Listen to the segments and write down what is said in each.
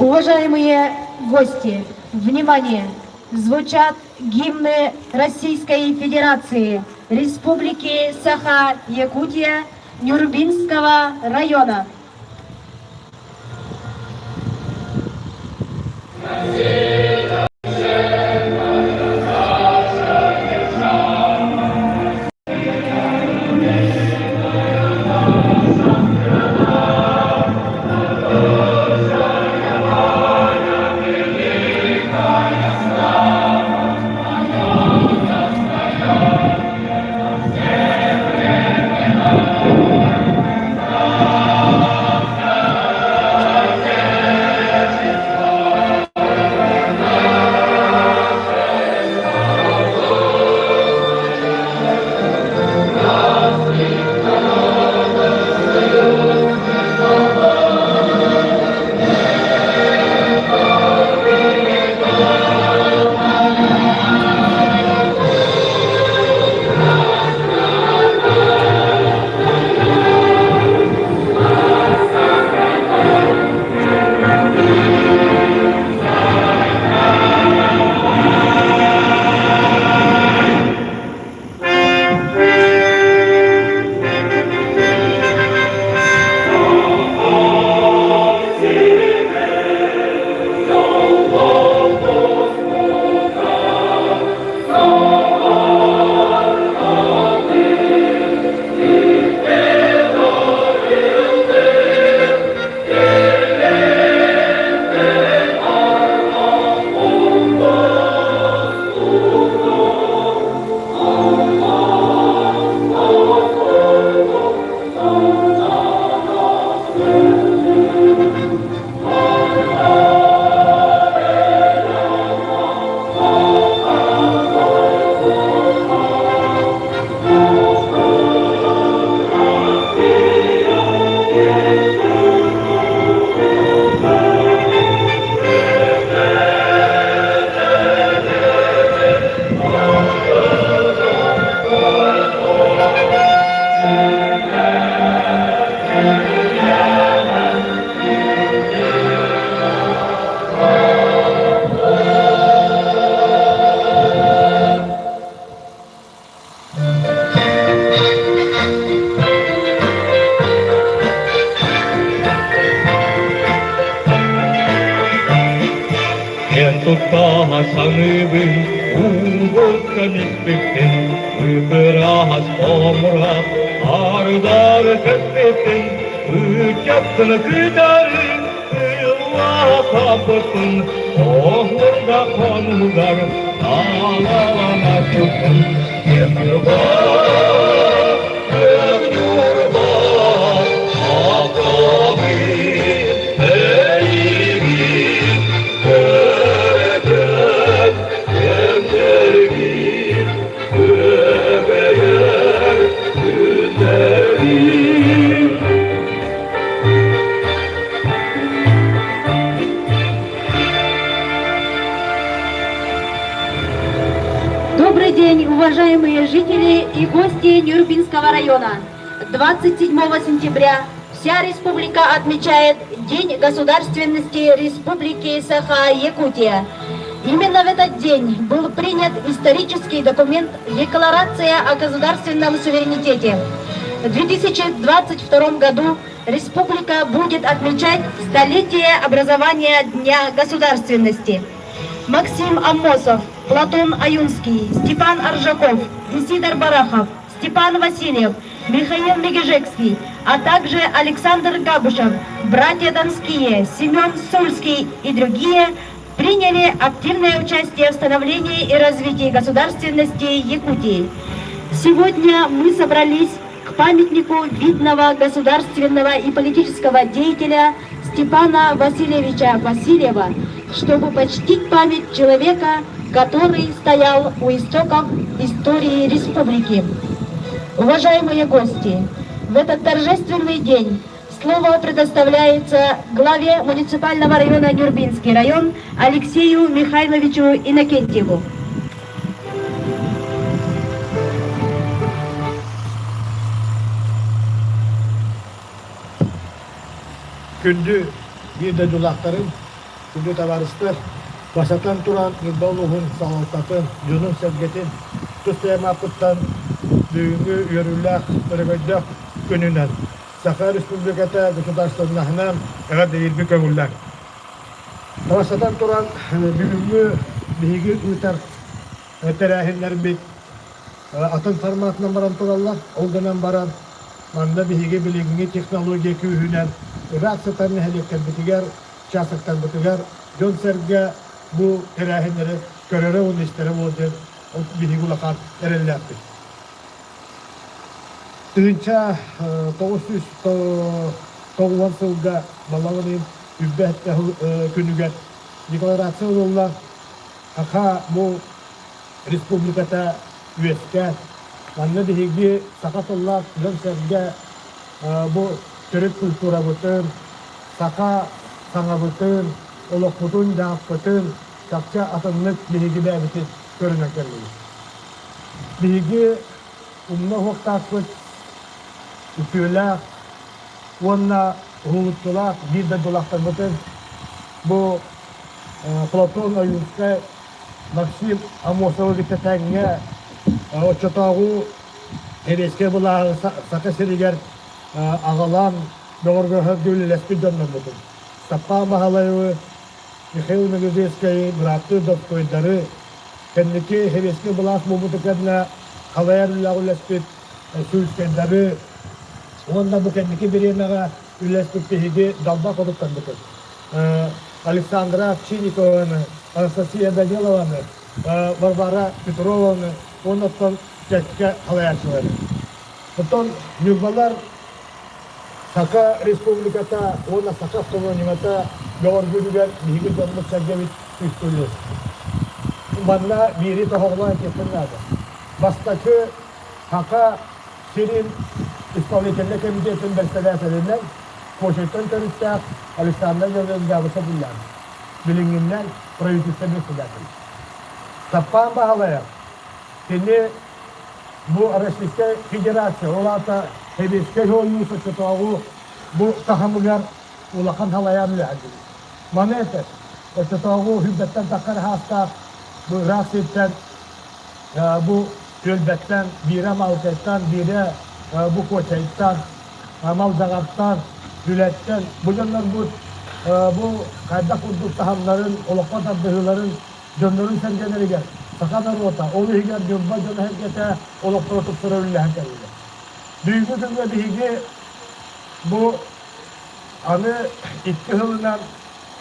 Уважаемые гости, внимание! Звучат гимны Российской Федерации, Республики Саха-Якутия, Нюрбинского района. Эн туттаҕа саныыбын, уугутка миспиппин, ып-ыраас хомура ардары көппүппүн, ыччаппын кытары ыйыллааппыппын, оһуорга хонугар таалалана турдум. Кэм Добрый день, уважаемые жители и гости Нюрбинского района. 27 сентября вся республика отмечает День государственности Республики Саха-Якутия. Именно в этот день был принят исторический документ «Декларация о государственном суверенитете». В 2022 году республика будет отмечать столетие образования Дня государственности. Максим Аммосов, Платон Аюнский, Степан Аржаков, Исидор Барахов, Степан Васильев, Михаил Мегежекский, а также Александр Габышев, братья Донские, Семен Сульский и другие приняли активное участие в становлении и развитии государственности Якутии. Сегодня мы собрались к памятнику видного государственного и политического деятеля Степана Васильевича Васильева, чтобы почтить память человека, который стоял у истоков истории республики. Уважаемые гости, в этот торжественный день слово предоставляется главе муниципального района Нюрбинский район Алексею Михайловичу Иннокентьеву. Күндү биир дойдулаахтарым! Күндү табаарыстар, бастатан туран Ньурба улууһун салалтатын, дьонун-сэргэтин тус бэйэм ааппыттан бүгүҥҥү үөрүүлээх, өрөгөйдөөх күнүнэн Саха Республиката государственноһынан эҕэрдэлиирбин көҥүллээҥ. Бастатан туран, бүгүҥҥү биһиги ыытар тэрээһиннэрбит атын форматынан баран тураллар. Ол гынан баран, манна биһиги билиҥҥи технология күүһүнэн ыраах сытар нэһилиэктэрбитигэр, участоктарбытыгар дьон-сэргэ бу тэрээһиннэри көрөрө уонна истэрэ буолуо диэн биһиги улахан эрэллээхпит. 1990 сылга балаҕан ыйын үрбэт күнүгэр декларация ылыллан, Саха бу республиката үөскээн, манна биһиги саха тыллаах дьон-сэргэ бу төрүт культурабытын, саха саҥабытын, олохпутун-дьаһахпытын чахчы атыннык биһиги бэйэбитин көрүнэн кэллибит. Биһиги умна уһуктаахпыт үтүөлээх уонна уһулуччулаах биир дойдулаахтарбытын бу Платон Ойуунскай, Максим Аммосовы кытта тэҥҥэ оччотооҕу сэбиэскэй былааһы Саха сиригэр аҕалан бөҕөргөһөргө үлэлэспит дьоннорбутун Степан Баһылаевы, Михаил Мегежекскэйи, бырааттыы Донскойдары, кэнники сэбиэскэй былаас буолбутун кэннэ халайар үлэҕэ үлэспит Сюльскайдары уонна бу кэнники бириэмэҕэ үлэлэспит биһиги далбар хотуттарбытын Александра Овчинникованы, Анастасия Данилованы, Варвара Петрованы уонна оттон кэккэ халайааччылары. Оттон ньурбалар Саха Республиката уонна Саха автономията бөҕөргүүрүгэр биһиги дьоммут-сэргэбит үстүүлүр. Манна биири тоһоҕолоон этиэхпин наада. Бастакы Саха сирин исполнительнай комитетын бэрэссэдээтэлинэн Кочайтан төрүттээх Александр Гаврильевич Гулянов, билиҥҥиннэн правительство председателэ. Саппаан Баһылайа кини бу Российскай Федерация, ол аата Сэбиэскэй Сойуус оччотооҕу бу таһымыгар улахан халайаан үлэһэрдибит. Маны этэр, оччотооҕу сүүрбэттэн таххар хаастаах бу ыраах сиртэн бу түөлбэттэн, биирэ Малкайтан, биирэ бу Куочайтан, Малдьаҕартан, Үлэттэн бу дьоннорбут бу хайдах курдук таһымнарын, олоххо тардыһыыларын дьоннорун сэргэлэригэр саха норуота, ол иһигэр Ньурба дьоно-сэргэтэ олохторо тупсара үллэһэн кэллилэр. Бүгүҥҥү күҥҥэ биһиги бу аны икки сылынан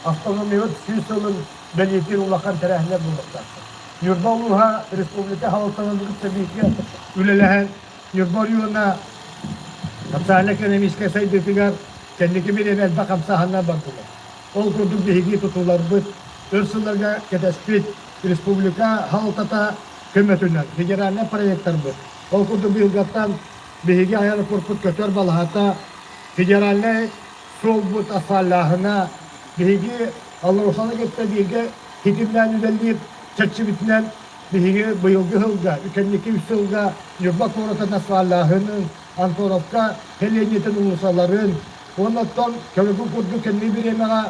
автономиябыт 100 сылын бэлиэтиир улахан тэрээһиннэр буолуохтаахтар. Ньурба улууһа республика салалталарын кытта бииргэ үлэлэһэн Ньурба оройуона социально-экономическай сайдыытыгар кэнники бириэмэ элбэх хамсааһыннар бардылар. Ол курдук биһиги тутууларбыт өр сылларга кэтэспит республика салалтата көмөтүнэн федеральнай проектарбыт, ол курдук быйылгаттан биһиги аэропорпут көтөр балаһата, федеральнай суолбут асфальлааһына, биһиги АЛРОСАны кытта бииргэ ситимнээн үлэлиир чэрчибитинэн биһиги быйылгы сылга, кэнники үс сылга Ньурба куоратын асфальлааһынын, Антоновка сэлиэнньэтин уулуссаларын уонна оттон Көлөкү курдук кэнники бириэмэҕэ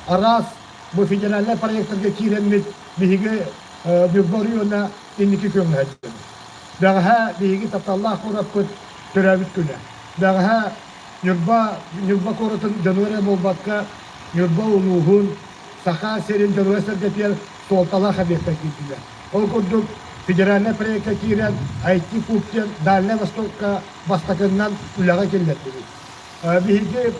араас бу федеральнай проектарга киирэммит биһиги Ньурба оройуона инники күөҥҥэ сылдьабыт. Бэҕэһээ биһиги тапталлаах куораппыт төрөөбүт күнэ. Бэҕэһээ Ньурба Ньурба куоратын дьонугар эрэ буолбакка, Ньурба улууһун, Саха сирин дьонугар-сэргэтигэр суолталаах объектар киирдилэр. Ол курдук, федеральнай проекка киирэн IT-куб диэн Дальнай Востокка бастакыннан үлэҕэ киллэрдибит. Биһиги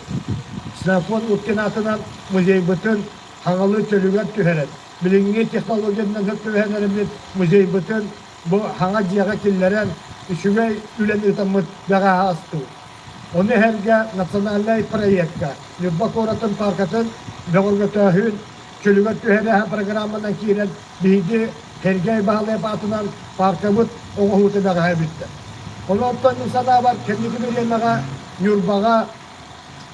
Ксенофонт Уткин аатынан музейбытын хаҥалыы чөлүгэр түһэрэн, билиҥҥи технологиянан сөп түбэһэн эрэммит музейбытын бу хаҥа дьиэҕэ киллэрэн, үчүгэй үлэни ыытаммыт бэҕэһээ астыбыт. Ону эһэргэ национальнай проекка Ньурба куоратын пааркатын бөҕөргөтөөһүн чөлүгэр түһэрээһин программанан киирэн биһиги Сергей Баһылайап аатынан пааркабыт оҥоһуута бэҕэһээ бүттэ. Онон мин санаабар кэнники бириэмэҕэ Ньурбаҕа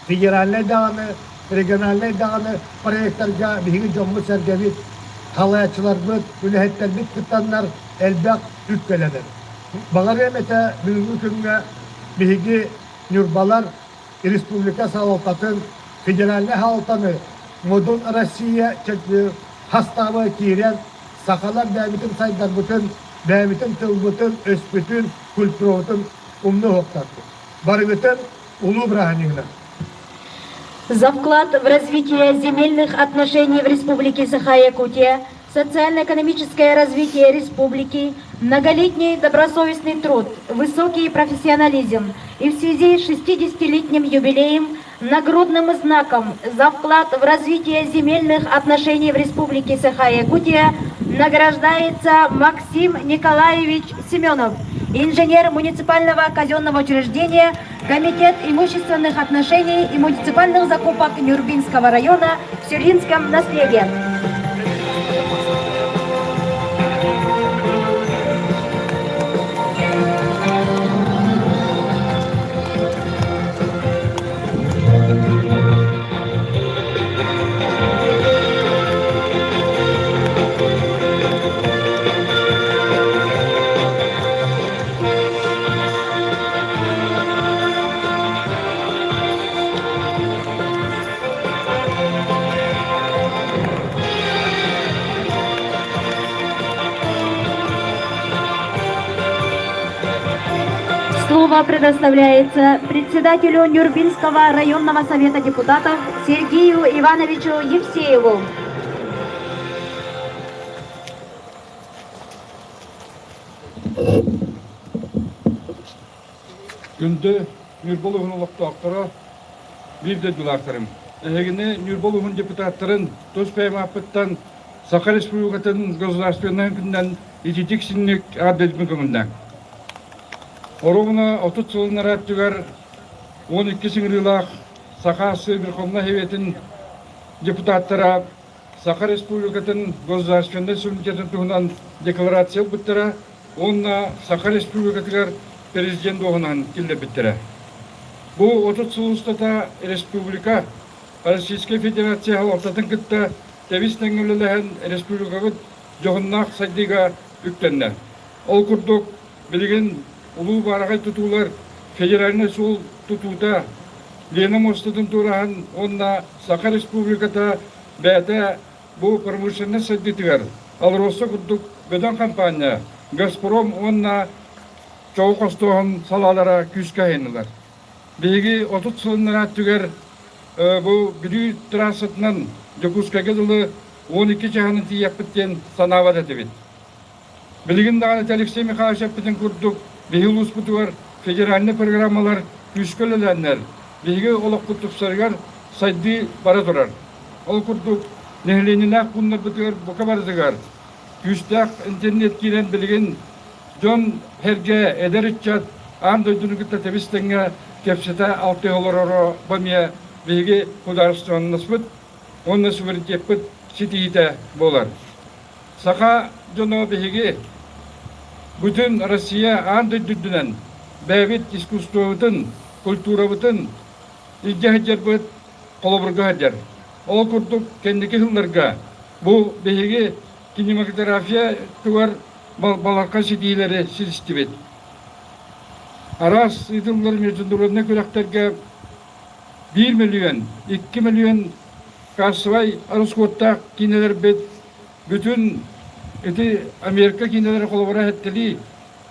федеральнай даҕаны, региональнай даҕаны проектарга биһиги дьоммут-сэргэбит, халайааччыларбыт, үлэһиттэрбит кыттаннар элбэх үп кэлэнэр. Баҕарыам этэ бүгүҥҥү күҥҥэ биһиги ньурбалар республика салалтатын, федеральнай салалтаны. Модун Россия хастааба киирэн сахалар бэйэбитин сайдарбытын, бэйэбитин тылбытын, өспүтүн, культурабытын умнуо суохтаахпыт. Барыгытын улуу бырааһынньыгынан! За вклад в развитие земельных отношений в Республике Саха-Якутия, социально-экономическое развитие республики, многолетний добросовестный труд, высокий профессионализм и в связи с 60-летним юбилеем нагрудным знаком за вклад в развитие земельных отношений в Республике Саха-Якутия награждается Максим Николаевич Семенов, инженер муниципального казенного учреждения Комитет имущественных отношений и муниципальных закупок Нюрбинского района в Сюринском наследии. Слово предоставляется председателю Нюрбинского районного совета депутатов Сергею Ивановичу Евсееву. Күндү Ньурба улууһун олохтоохторо, биир дойдулаахтарым! Эһигини Ньурба улууһун депутаттарын тус бэйэм ааппыттан Саха Республикатын государственнай күнүнэн ититик синник аат көҥүллээҥ. Оруобуна 30 сылын өттүгэр 12 сыҥырыылаах Саха АСС Верховнай Советын депутаттара Саха Республикатын государственнай суверенитетын туһунан декларация ылбыттара уонна Саха Республикатыгар президент дуоһунаһын киллэрбиттэрэ. Бу 30 сыл устата республика Российскай Федерация салалтатын кытта тэбис тэҥҥэ үлэлэһэн республикабыт дьоһуннаах сайдыыга үктэннэ. Ол курдук, билигин улуу баараҕай тутуулар федеральнай суол тутуута, Лена муостатын туораһан уонна Саха Республиката бэйэтэ бу промышленность сайдыытыгар АЛРОСА курдук бөдөҥ хампаанньа, Газпром уонна чоҕу хостооһун салаалара күүскэ айаннылар. Биһиги 30 сылыннара өттүгэр бу Бүлүү трассатынан Дьокуускайга дылы 12 чаһынан тиийиэхпит диэн санаабат этибит. Билигин даҕаны Алексей Михайлович эппитин курдук, биһиги улууспутугар федеральнай программалар күүскэ үлэлээннэр, биһиги олохпут тупсарыгар сайдыы бара турар. Ол курдук, нэһилиэнньэлээх пууннарбытыгар бука барытыгар күүстээх интернет киирэн билигин дьон сэргэ, эдэр ыччат аан дойдуну кытта тэбис-тэҥҥэ кэпсэтэ алтыһа олороро бу эмиэ биһиги судаарыстыбаннаспыт уонна суверенитеппыт ситиһиитэ буолар. Саха дьоно биһиги бүтүн Россия аан дойду үрдүнэн бэйэбит искусствобытын, культурабытын илдьэ сылдьарбыт холобурга сылдьар. Ол курдук кэнники сылларга бу биһиги кинематография тугар баларха ситиилэри ситистибит. Араас ыытыллар международнай күрэхтэргэ 1 миллион, 2 миллион кассовай ороскуоттаах киинэлэрбит бүтүн ити Америка киинэлэрэ холобура эһэттэлии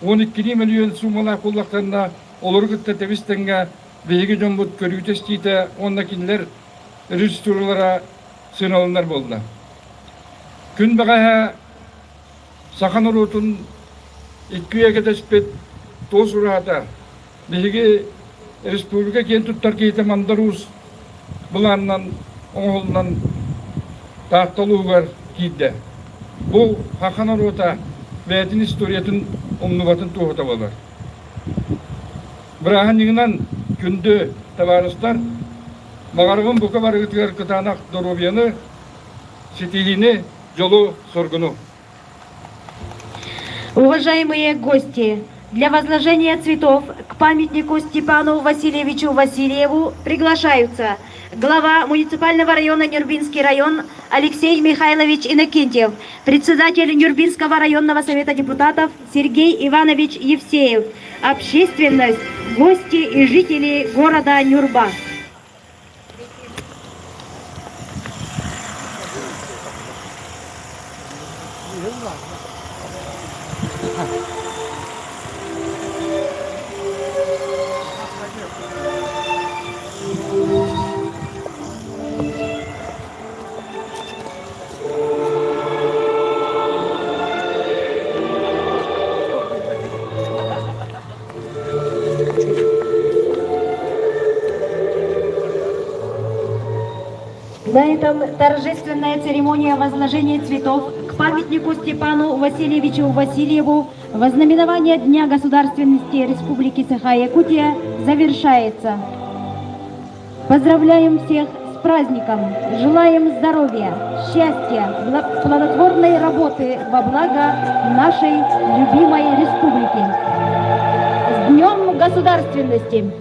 12 миллион суумалаах буоллахтарына олору кытта тэбис-тэҥҥэ биһиги дьоммут көрүүтэ-истиитэ уонна кинилэр режиссуралара сыаналанар буолла. Күн бэҕэһээ саха норуотун икки үйэ кэтэспит туос ураһата биһиги республика киэн туттар киһитэ Мандар Уус былаанынан оҥоһуллан Таатта улууһугар киирдэ. Бу саха норуота бэйэтин историятын умнубатын туоһута буолар. Бырааһынньыгынан күндү табаарыстар, баҕарабын бука барыгытыгар кытаанах доруобуйаны, ситиһиини, дьолу-соргуну! Уважаемые гости, для возложения цветов к памятнику Степану Васильевичу Васильеву приглашаются глава муниципального района Нюрбинский район Алексей Михайлович Иннокентьев, председатель Нюрбинского районного совета депутатов Сергей Иванович Евсеев, общественность, гости и жители города Нюрба. На этом торжественная церемония возложения цветов к памятнику Степану Васильевичу Васильеву во знаменование Дня государственности Республики Саха-Якутия завершается. Поздравляем всех с праздником! Желаем здоровья, счастья, плодотворной работы во благо нашей любимой республики. С Днем государственности!